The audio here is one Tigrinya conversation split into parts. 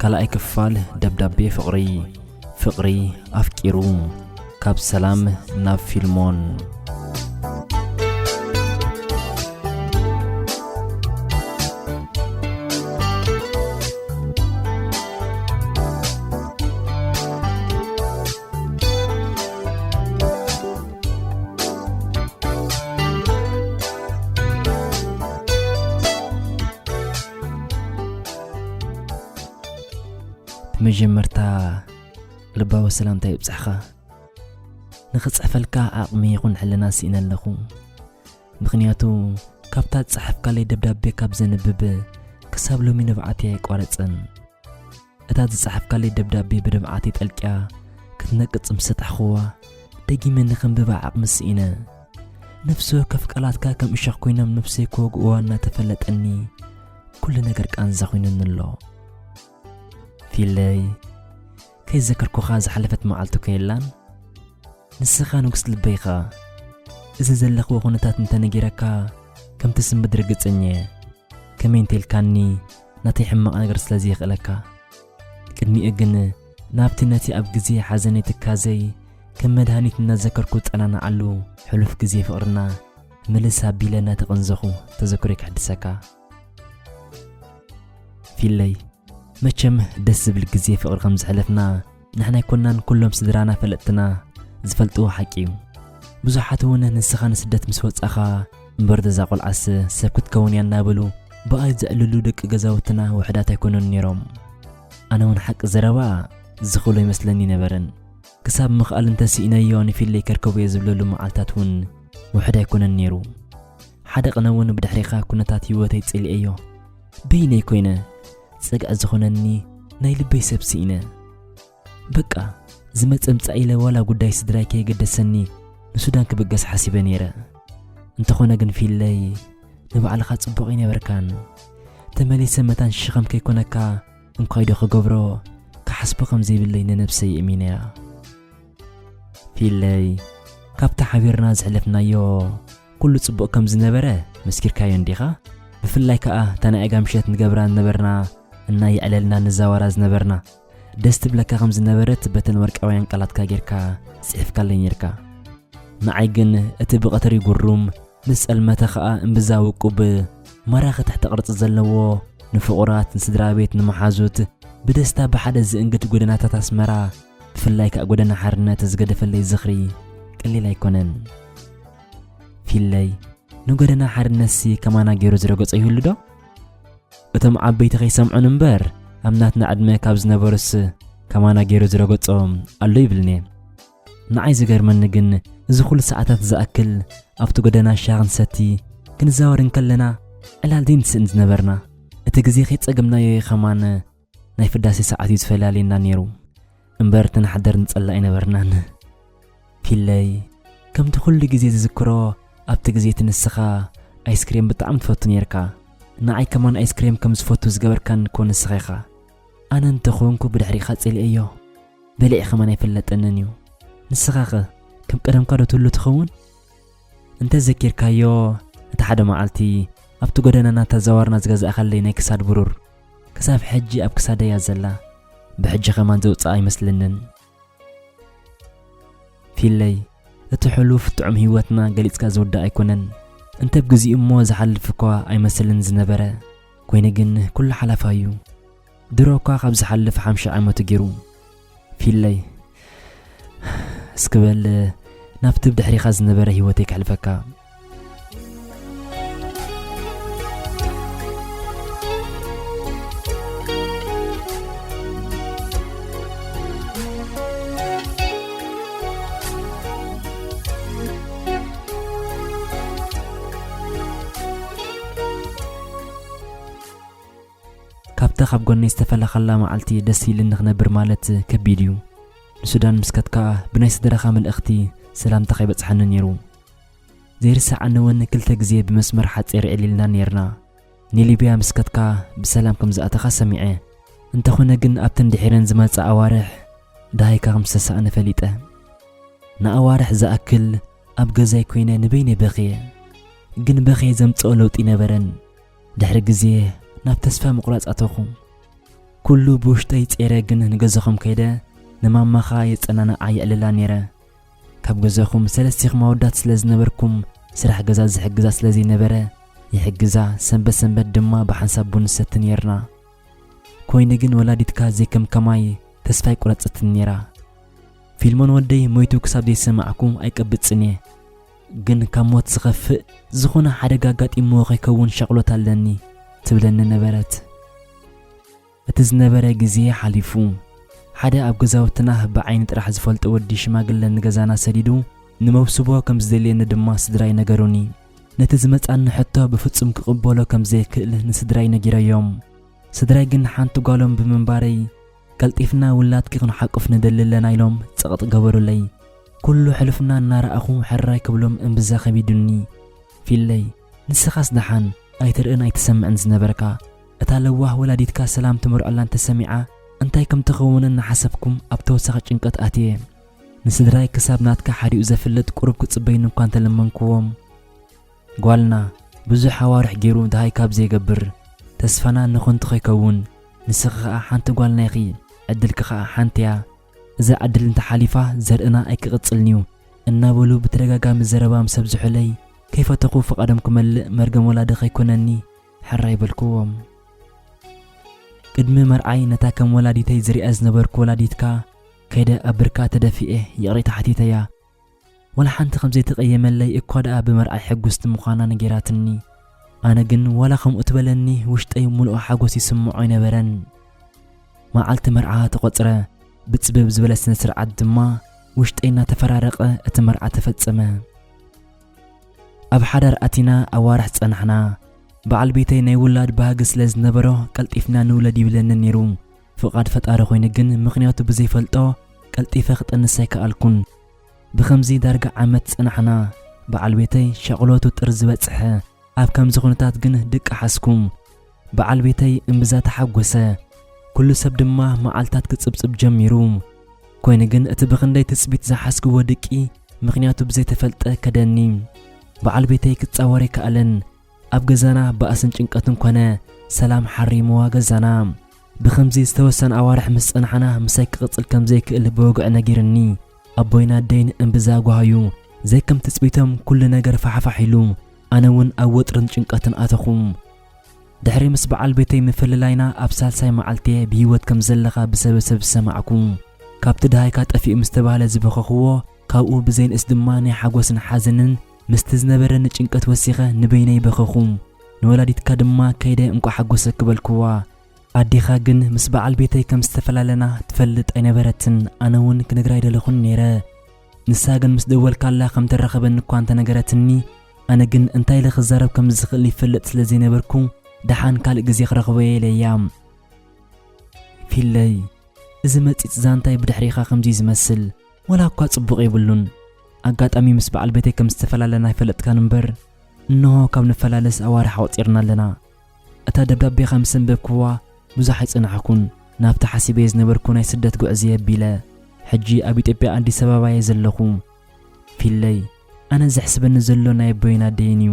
ካልኣይ ክፋል ደብዳቤ ፍቕሪ። ፍቕሪ ኣፍቂሩ። ካብ ሰላም ናብ ፊልሞን። ብመጀመርታ ልባዊ ሰላምታ ይብጻሕኻ። ንኽጽሕፈልካ ዓቕሚ ይኹን ሕልና ስኢነ ኣለኹ። ምኽንያቱ ካብታ ዝጸሓፍካለይ ደብዳቤ ካብ ዘንብብ ክሳብ ሎሚ ንብዓተይ ኣይቋረጸን። እታ ዝጸሓፍካለይ ደብዳቤ ብንብዓተይ ጠልቅያ ክትነቅጽ ምስ ሰጣሕኽዋ፣ ደጊመ ንኸንብባ ዓቕሚ ስኢነ። ነፍሲ ወከፍ ቃላትካ ከም እሾኽ ኮይኖም ነፍሰይ ክወግእዋ እናተፈለጠኒ፣ ኩሉ ነገር ቃንዛ ኮይኑኒ ኣሎ። ፊለይ፣ ከይዘከርኩኻ ዝሓለፈት መዓልቲ እኮ የላን። ንስኻ ንጉስ ልበይ ኢኻ። እዚ ዘለኽዎ ኩነታት እንተነጊረካ፣ ከም ትስንብድ ርግጸኛ እየ። ከመይ እንተ ኢልካኒ፣ ናተይ ሕማቕ ነገር ስለ ዘየኽእለካ። ቅድሚኡ ግን፣ ናብቲ ነቲ ኣብ ግዜ ሓዘነይ ትካዘይ ከም መድሃኒት እናዘከርኩ ዝጸናንዓሉ ሕሉፍ ግዜ ፍቕርና ምልስ ኣቢለ እናተቐንዘኹ ተዘክሮይ ከሕድሰካ። ፊለይ፣ መቸም ደስ ዝብል ግዜ ፍቕሪ ከም ዘሕለፍና ንሕና ኣይኮናን፣ ኩሎም ስድራና ፈለጥትና ዝፈልጥዎ ሓቂ እዩ። ብዙሓት እውን ንስኻ ንስደት ምስ ወጻኻ እምበር፣ እዛ ቆልዓስ ሰብ ክትከውን እያ እናበሉ ብኣይ ዘዕልሉ ደቂ ገዛውትና ውሑዳት ኣይኮኑን ነይሮም። ኣነ እውን ሓቂ ዘረባ ዝኽእሎ ይመስለኒ ነበረን። ክሳብ ምኽኣል እንተስኢነዮ ንፊለይ ከርከቦ እየ ዝብለሉ መዓልታት እውን ውሑድ ኣይኮነን ነይሩ። ሓደ ቅነ እውን ብድሕሪኻ ኩነታት ህይወተይ ጸሊኤዮ። በይነይ ኮይነ፣ ጸግዒ ዝኾነኒ ናይ ልበይ ሰብ ስኢነ። በቃ፣ ዝመጸ ምጻእ ኢለ ዋላ ጉዳይ ስድራይ ከየገደሰኒ ንሱዳን ክብገስ ሓሲበ ነይረ። እንተኾነ ግን ፊለይ፣ ንባዕልኻ ጽቡቕ ኣይነበርካን። ተመሊሰ መታን ሽኸም ከይኮነካ እንኳይዶ ክገብሮ ክሓስቦ ከም ዘይብለይ ንነብሰይ የእሚነያ። ፊለይ፣ ካብቲ ሓቢርና ዘሕለፍናዮ ኩሉ ጽቡቕ ከም ዝነበረ መስኪርካዮ እንዲኻ? ብፍላይ ከኣ እታ ናይ ኣጋ ምሸት ንገብራ ዝነበርና እና የዕለልና ንዛወራ ዝነበርና ደስ ትብለካ ከም ዝነበረት በተን ወርቃውያን ቃላትካ ጌርካ ጽሒፍካለይ ኔርካ። ንዓይ ግን እቲ ብቐትሪ ጉሩም ምስ ጸልመተ ኸኣ እምብዛ ውቁብ ማራኺ ትሕተ ቅርጺ ዘለዎ ንፍቑራት፣ ንስድራ ቤት፣ ንመሓዙት ብደስታ ብሓደ ዝእንግድ ጎደናታት ኣስመራ፣ ብፍላይ ከኣ ጎደና ሓርነት ዝገደፈለይ ዝኽሪ ቀሊል ኣይኮነን። ፊለይ፣ ንጎደና ሓርነትሲ ከማና ገይሩ ዝረገጾ ይህሉ ዶ? እቶም ዓበይቲ ከይሰምዑን እምበር፣ ኣብ ናትና ዕድመ ካብ ዝነበሩስ ከማና ገይሩ ዝረገጾ ኣሎ ይብልኒ። ንዓይ ዝገርመኒ ግን፣ እዚ ኩሉ ሰዓታት ዝኣክል ኣብቲ ጎደና ሻሂ ክንሰቲ ክንዛወር እንከለና፣ ዕላል ዘይንስእን ዝነበርና። እቲ ግዜ ከይጸገምናዮ ከማን ናይ ፍዳሴ ሰዓት እዩ ዝፈላልየና ነይሩ። እምበር ተናሓደር ንጸላ ኣይነበርናን። ፊለይ፣ ከምቲ ኩሉ ግዜ ዝዝክሮ፣ ኣብቲ ግዜ እቲ ንስኻ ኣይስክሬም ብጣዕሚ ትፈቱ ነይርካ። ንዓይ ከማን ኣይስክሬም ከም ዝፈቱ ዝገበርካኒ እኮ ንስኻ ኢኻ። ኣነ እንተኾንኩ ብድሕሪኻ ጸሊኤዮ። በሊዐ ከማን ኣይፈለጠንን እዩ። ንስኻኸ ከም ቀደምካ ዶ ትህሉ ትኸውን? እንተ ዘኪርካዮ፣ እቲ ሓደ መዓልቲ ኣብቲ ጎደና እናተዛወርና ዝገዛእካለይ ናይ ክሳድ ብሩር፣ ክሳብ ሕጂ ኣብ ክሳደይ እያ ዘላ። ብሕጂ ከማን ዘውጽኣ ኣይመስለንን። ፊለይ፣ እቲ ሕሉፍ ጥዑም ህይወትና ገሊጽካ ዝውዳእ ኣይኮነን። እንተ ብግዚኡ እሞ ዝሓልፍ እኳ ኣይመስልን ዝነበረ። ኮይኑ ግን ኩሉ ሓላፋ እዩ። ድሮ እኳ ካብ ዝሓልፍ ሓምሳ ዓመቱ ገይሩ። ፊለይ፣ እስኪ በል ናብቲ ብድሕሪኻ ዝነበረ ህይወተይ ከሕልፈካ። ካብታ ካብ ጎነይ ዝተፈለኻላ መዓልቲ ደስ ኢልኒ ክነብር ማለት ከቢድ እዩ። ንሱዳን ምስ ከድካ ብናይ ስድራኻ መልእኽቲ ሰላምታ ከይበጽሓኒ ነይሩ። ዘይርሳዓኒ እውን ክልተ ግዜ ብመስመር ሓጺር ዕሊልና ነይርና። ንሊብያ ምስ ከድካ ብሰላም ከም ዝኣተኻ ሰሚዐ። እንተኾነ ግን ኣብተን ድሒረን ዝመጻ ኣዋርሕ ደሃይካ ከም ዝተሳእነ ፈሊጠ። ንኣዋርሕ ዝኣክል ኣብ ገዛይ ኮይነ ንበይነይ በኽየ። ግን በኽየ ዘምጽኦ ለውጢ ነበረን። ድሕሪ ግዜ ናብ ተስፋ ምቑራጽ ኣተኹ። ኩሉ ብውሽጠይ ጸይረ ግን ንገዛኹም ከይደ ንማማኻ የጸናንዓ የዕልላ ነይረ። ካብ ገዛኹም ሰለስቲኹም ኣወዳት ስለ ዝነበርኩም ስራሕ ገዛ ዝሕግዛ ስለ ዘይነበረ ይሕግዛ፣ ሰንበት ሰንበት ድማ ብሓንሳብ ቡን ንሰቲ ነይርና። ኮይኑ ግን ወላዲትካ ዘይከም ከማይ ተስፋ ኣይቆረጸትን ነይራ። ፊልሞን ወደይ ሞይቱ ክሳብ ዘይሰማዕኩ ኣይቀብጽን እየ። ግን ካብ ሞት ዝኸፍእ ዝኾነ ሓደጋ ኣጋጢምዎ ከይከውን ሻቕሎት ኣለኒ ትብለኒ ነበረት። እቲ ዝነበረ ግዜ ሓሊፉ። ሓደ ኣብ ገዛውትና ብዓይኒ ጥራሕ ዝፈልጦ ወዲ ሽማግለ ንገዛና ሰዲዱ ንመውስቦ ከም ዝደልየኒ ድማ ስድራይ ነገሩኒ። ነቲ ዝመጻኒ ሕቶ ብፍጹም ክቕበሎ ከም ዘይክእል ንስድራይ ነጊረዮም። ስድራይ ግን ሓንቲ ጓሎም ብምንባረይ ቀልጢፍና ውላድኪ ክንሓቁፍ ንደሊ ኣለና ኢሎም ጸቕጥ ገበሩለይ። ኩሉ ሕሉፍና እናረኣኹ ሕራይ ክብሎም እምብዛ ከቢዱኒ። ፊለይ፣ ንስኻስ ደሓን ኣይትርእን ኣይትሰምዕን ዝነበርካ፣ እታ ለዋህ ወላዲትካ ሰላም ትመርዖላ እንተሰሚዓ እንታይ ከም ትኸውንን እናሓሰብኩም ኣብ ተወሳኺ ጭንቀት ኣትየ። ንስድራይ ክሳብ ናትካ ሓዲኡ ዘፍልጥ ቁሩብ ክጽበዩኒ እኳ እንተለመንክዎም፣ ጓልና ብዙሕ ኣዋርሕ ገይሩ ደሃይ ካብ ዘይገብር፣ ተስፋና ንኹንቲ ከይከውን፣ ንስኺ ኸኣ ሓንቲ ጓልና ኢኺ፣ ዕድልኪ ኸኣ ሓንቲ እያ። እዛ ዕድል እንተሓሊፋ ዘርእና ኣይክቕጽልን'ዩ እናበሉ ብተደጋጋሚ ዘረባ ምስ ኣብዝሑለይ፣ ከይፈተኹ ፍቓዶም ክመልእ መርገም ወላዲ ከይኮነኒ ሕራይ በልክዎም። ቅድሚ መርዓይ ነታ ከም ወላዲተይ ዝሪኣ ዝነበርኩ ወላዲትካ ከይደ ኣብ ብርካ ተደፊኤ ይቕሬታ ሓቲተያ። ወላ ሓንቲ ከም ዘይተቐየመለይ እኳ ደኣ ብመርዓይ ሕጉስቲ ምዃና ነጊራትኒ። ኣነ ግን ዋላ ከምኡ ትበለኒ ውሽጠይ ሙሉእ ሓጎስ ይስምዖ ኣይነበረን። መዓልቲ መርዓ ተቖጽረ። ብጽብብ ዝበለ ስነ ስርዓት ድማ ውሽጠይ እናተፈራረቐ እቲ መርዓ ተፈጸመ። ኣብ ሓዳር ኣቲና ኣዋርሕ ጸናሕና። በዓል ቤተይ ናይ ውላድ ባህጊ ስለ ዝነበሮ ቀልጢፍና ንውለድ ይብለኒ ነይሩ። ፍቓድ ፈጣሪ ኮይኑ ግን ምኽንያቱ ብዘይፈልጦ ቀልጢፈ ክጠንስ ኣይከኣልኩን። ብኸምዚ ዳርጋ ዓመት ጸናሕና። በዓል ቤተይ ሻቕሎቱ ጥሪ ዝበጽሐ፣ ኣብ ከምዚ ኩነታት ግን ድቂ ሓዝኩ። በዓል ቤተይ እምብዛ ተሓጎሰ። ኩሉ ሰብ ድማ መዓልታት ክጽብጽብ ጀሚሩ። ኮይኑ ግን እቲ ብኽንደይ ትጽቢት ዝሓዝክዎ ድቂ ምኽንያቱ ብዘይተፈልጠ ከደኒ። በዓል ቤተይ ክጻወር ኣይከኣለን። ኣብ ገዛና ባእስን ጭንቀትን ኮነ፣ ሰላም ሓሪምዋ ገዛና። ብኸምዚ ዝተወሰነ ኣዋርሕ ምስ ጸናሕና ምሳይ ክቕጽል ከም ዘይክእል ብወግዒ ነጊርኒ። ኣቦይን ኣደይን እምብዛ ጓሃዩ። ዘይከም ትጽቢቶም ኩሉ ነገር ፋሕፋሕ ኢሉ። ኣነ እውን ኣብ ወጥርን ጭንቀትን ኣተኹ። ድሕሪ ምስ በዓል ቤተይ ምፍልላይና ኣብ ሳልሳይ መዓልቲ ብህይወት ከም ዘለኻ ብሰበሰብ ዝሰማዕኩ። ካብቲ ደሃይካ ጠፊኡ ምስ ተባህለ ዝበኸኽዎ፣ ካብኡ ብዘይንእስ ድማ ናይ ሓጎስን ሓዘንን ምስቲ ዝነበረኒ ጭንቀት ወሲኸ ንበይነይ በኸኹ። ንወላዲትካ ድማ ከይደ እንቋዕ ሓጎሰኪ በልክዋ። ኣዴኻ ግን ምስ በዓል ቤተይ ከም ዝተፈላለና ትፈልጥ ኣይነበረትን፣ ኣነ እውን ክነግራ ኣይደለኹን ነይረ። ንሳ ግን ምስ ደወልካላ ከም ተራኸበኒ እኳ እንተነገረትኒ፣ ኣነ ግን እንታይ ኢለ ክዛረብ ከም ዝኽእል ይፈልጥ ስለ ዘይነበርኩ፣ ደሓን ካልእ ግዜ ክረኽቦ እየ ኢለያ። ፊለይ፣ እዚ መጺጽ ዛንታይ ብድሕሪኻ ከምዚ ዝመስል፣ ወላ እኳ ጽቡቕ የብሉን። ኣጋጣሚ ምስ በዓል ቤተይ ከም ዝተፈላለና ኣይፈለጥካን እምበር፣ እንሆ ካብ ንፈላለስ ኣዋርሕ ኣቑጺርና ኣለና። እታ ደብዳቤኻ ምስ ኣንበብክዋ ብዙሕ ኣይጸናሕኩን። ናብቲ ሓሲበዮ ዝነበርኩ ናይ ስደት ጉዕዞ ኣቢለ፣ ሕጂ ኣብ ኢትዮጵያ ኣዲስ ኣበባ እየ ዘለኹ። ፊለይ፣ ኣነ ዘሕስበኒ ዘሎ ናይ ኣቦይን ኣደይን እዩ።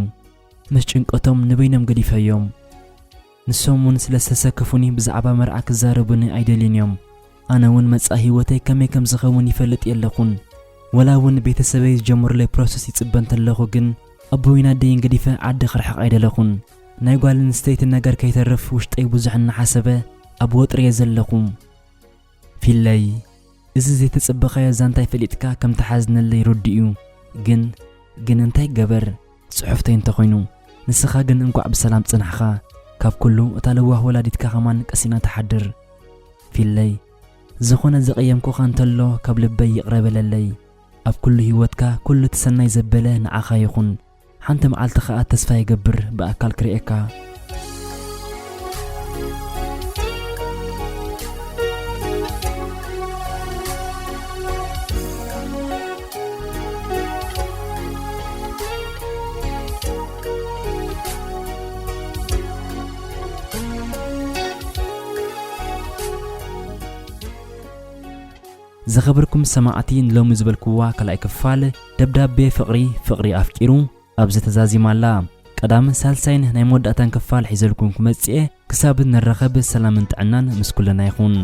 ምስ ጭንቀቶም ንበይኖም ገዲፈዮም። ንሶም እውን ስለ ዝተሰከፉኒ ብዛዕባ መርዓ ክዛረቡኒ ኣይደልዩን እዮም። ኣነ እውን መጻኢ ህይወተይ ከመይ ከም ዝኸውን ይፈልጥ የለኹን። ወላ እውን ቤተሰበይ ዝጀመሩለይ ፕሮሰስ ይጽበ እንተለኹ ግን ኣቦይን ኣደይን ገዲፈ ዓዲ ክርሕቕ ኣይደለኹን። ናይ ጓል ኣንስተይቲ ነገር ከይተርፍ ውሽጠይ ብዙሕ እናሓሰበ ኣብ ወጥሪ እየ ዘለኹ። ፊለይ፣ እዚ ዘይተጸበኻዮ ዛንታይ ፈሊጥካ ከም ትሓዝነለይ ርዱእ እዩ። ግን፣ ግን እንታይ ገበር? ጽሑፍተይ እንተኾይኑ፣ ንስኻ ግን እንቋዕ ብሰላም ጽናሕኻ። ካብ ኩሉ እታ ለዋህ ወላዲትካ ከማን ቀሲና ትሓድር። ፊለይ፣ ዝኾነ ዘቐየምኩኻ እንተሎ ካብ ልበይ ይቕረ በለለይ። ኣብ ኩሉ ህይወትካ ኩሉ እቲ ሰናይ ዘበለ ንዓኻ ይኹን። ሓንቲ መዓልቲ ኸኣ ተስፋ ይገብር ብኣካል ክርእየካ። ዝኸበርኩም ሰማዕቲ፣ ንሎሚ ዝበልክዋ ካልኣይ ክፋል ደብዳቤ ፍቕሪ፣ ፍቕሪ ኣፍቂሩ ኣብዚ ተዛዚማ ኣላ። ቀዳምን ሳልሳይን ናይ መወዳእታን ክፋል ሒዘልኩም ክመጽእ እየ። ክሳብ ንራኸብ ሰላምን ጥዕናን ምስ ኩልና ይኹን።